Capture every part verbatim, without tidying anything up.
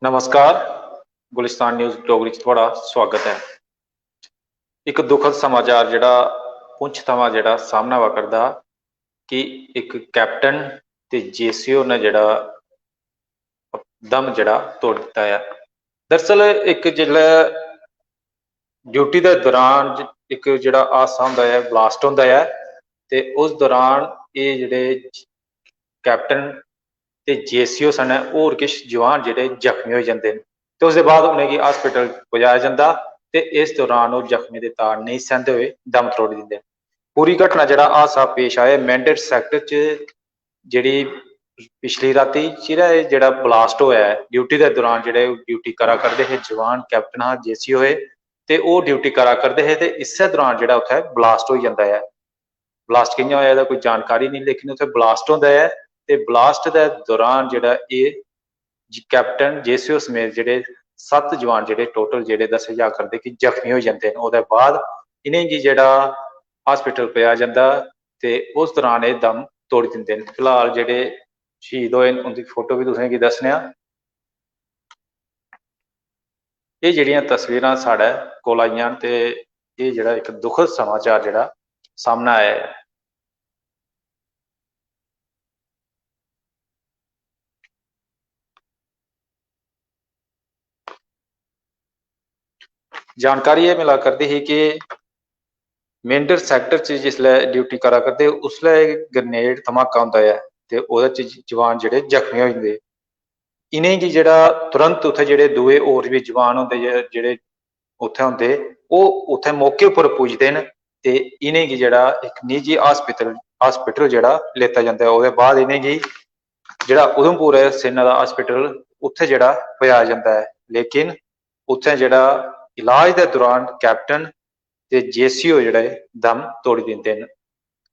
नमस्कार, गुलिस्तान न्यूज़ डोगरी च थुआढ़ा स्वागत ऐ। इक दुखद समाचार जेह्ड़ा पुंछ थमां जेह्ड़ा सामनै आवा करदा कि इक कैप्टन ते जेसीओ ने जेह्ड़ा दम जेह्ड़ा तोड़ी दित्ता ऐ। दरअसल इक जिसलै ड्यूटी दे दौरान ज-, इक जेह्ड़ा हादसा होंदा ऐ, ब्लास्ट होंदा ऐ, ते उस दौरान एह् जेह्ड़े कैप्टन ते जेसीओ सनै होर किश जवान जेह्ड़े जख्मी होई जंदे न ते उसदे बाद उ'नेंगी हॉस्पिटल पजाया जंदा ते इस दौरान ओह् जख्मी दे ताड़ नेईं सैंदे होए दम त्रोड़ी दिंदे न। पूरी घटना जेह्ड़ा हादसा पेश आया मेंढर सैक्टर च जेह्ड़ी पिछली रातीं चिरै एह् जेह्ड़ा ब्लास्ट होआ ऐ, ड्यूटी दे दौरान जेह्ड़े ड्यूटी करा करदे हे जवान, कैप्टन हा, जेसीओ हे, ते ओह् ड्यूटी करा करदे हे ते इस्सै दौरान जेह्ड़ा उत्थै ब्लास्ट होई जंदा ऐ। ब्लास्ट कि'यां होआ एह्दा कोई जानकारी नेईं, लेकिन उत्थै ब्लास्ट होंदा ऐ ते ब्लास्ट दे दौरान जेह्ड़ा एह् ज-, कैप्टन जेसीओ समेत जेह्ड़े सत्त जवान जेह्ड़े टोटल जेह्ड़े दस्से जा करदे कि जख्मी होई जंदे न। ओह्दे बाद इ'नेंगी जेह्ड़ा हॉस्पिटल पजाया जंदा ते उस दौरान एह् दम तोड़ी दिंदे न। फिलहाल जेह्ड़े शहीद होए न, उं'दी फोटो बी तुसें गी दस्सने आं। एह् जेह्ड़ियां तस्वीरां साढ़े कोल आइयां न ते एह् जेह्ड़ा इक दुखद समाचार जेह्ड़ा सामनै आया ऐ। जानकारी एह् मिला करदी ही कि मेंढर सैक्टर च जिसलै ड्यूटी करा करदे, उसलै एह् ग्रेनेड धमाका होंदा ऐ ते ओह्दे च ज-, जवान जेह्ड़े जख्मी होई जंदे। इ'नेंगी जेह्ड़ा तुरंत उत्थै जेह्ड़े दूए होर बी जवान होंदे जे-, जेह्ड़े उत्थै होंदे, ओह् उत्थै मौके उप्पर पुजदे न ते इ'नेंगी जेह्ड़ा इक निजी हॉस्पिटल, हॉस्पिटल जेह्ड़ा लेता जंदा ऐ। ओह्दे बाद इ'नेंगी जेह्ड़ा उधमपुर ऐ, सेना दा हॉस्पिटल, उत्थै जेह्ड़ा पजाया जंदा ऐ। लेकिन उत्थै जेह्ड़ा इलाज दे दौरान कैप्टन ते जेसीओ जेह्ड़े दम तोड़ी दिंदे न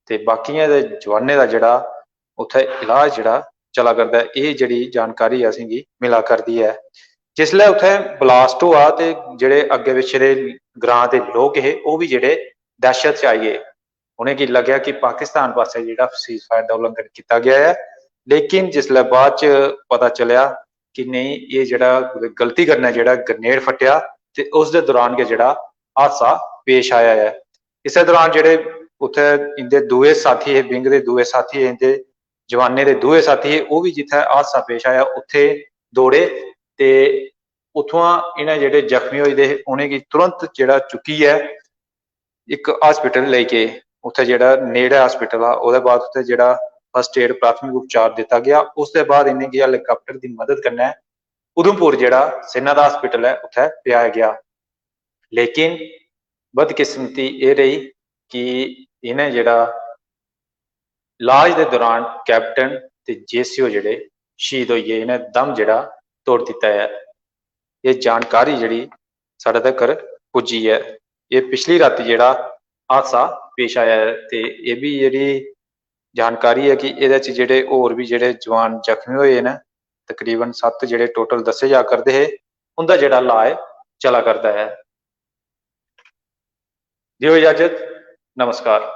ते बाकियें दे जवानें दा जेह्ड़ा उत्थै इलाज जेह्ड़ा चला करदा ऐ। एह् जेह्ड़ी जानकारी असेंगी मिला करदी ऐ। जिसलै उत्थै ब्लास्ट होआ ते जेह्ड़े अग्गें पिच्छें दे ग्रां दे लोक हे, ओह् बी जेह्ड़े दैह्शत च आई गे। उ'नेंगी लग्गेआ कि पाकिस्तान पासै जेह्ड़ा सीज फायर दा उल्लंघन कीता गेआ ऐ, लेकिन जिसलै बाद च पता चलेआ कि नेईं, एह् जेह्ड़ा कुतै गलती कन्नै जेह्ड़ा ग्रेनेड फट्टेआ ते उसदे दौरान गै जेह्ड़ा हादसा पेश आया ऐ। इस्सै दौरान जेह्ड़े उत्थै इं'दे दूए साथी हे, विंग दे दूए साथी हे, इं'दे जवानें दे दूए साथी हे, ओह् बी जित्थै हादसा पेश आया उत्थै दौड़े ते उत्थुआं इ'नें जेह्ड़े जख्मी होई दे हे, उ'नेंगी तुरंत जेह्ड़ा चुक्कियै इक हॉस्पिटल लेई गे। उत्थै जेह्ड़ा नेड़ै हॉस्पिटल हा, ओह्दे बाद उत्थै जेह्ड़ा फर्स्ट एड, प्राथमिक उपचार दित्ता गेआ। उसदे बाद इ'नेंगी हेलीकाप्टर दी मदद कन्नै उधमपुर जेह्ड़ा सेना दा हॉस्पिटल ऐ, उत्थै पजाया गेआ। लेकिन बदकिस्मती एह् रेही कि इ'नें जेह्ड़ा इलाज दे दौरान कैप्टन ते जेसीओ जेह्ड़े शहीद होई गे, इ'नें दम जेह्ड़ा तोड़ दित्ता ऐ। एह् जानकारी जेह्ड़ी साढ़े तगर पुज्जी ऐ। एह् पिछली रातीं जेह्ड़ा हादसा पेश आया ऐ ते एह् बी जेह्ड़ी जानकारी ऐ कि एह्दे च जेह्ड़े होर बी जेह्ड़े जवान जख्मी होए न, तकरीबन सत्त जेह्ड़े टोटल दस्से जा करदे हे, उं'दा जेह्ड़ा इलाज चला करदा ऐ। देओ इजाजत, नमस्कार।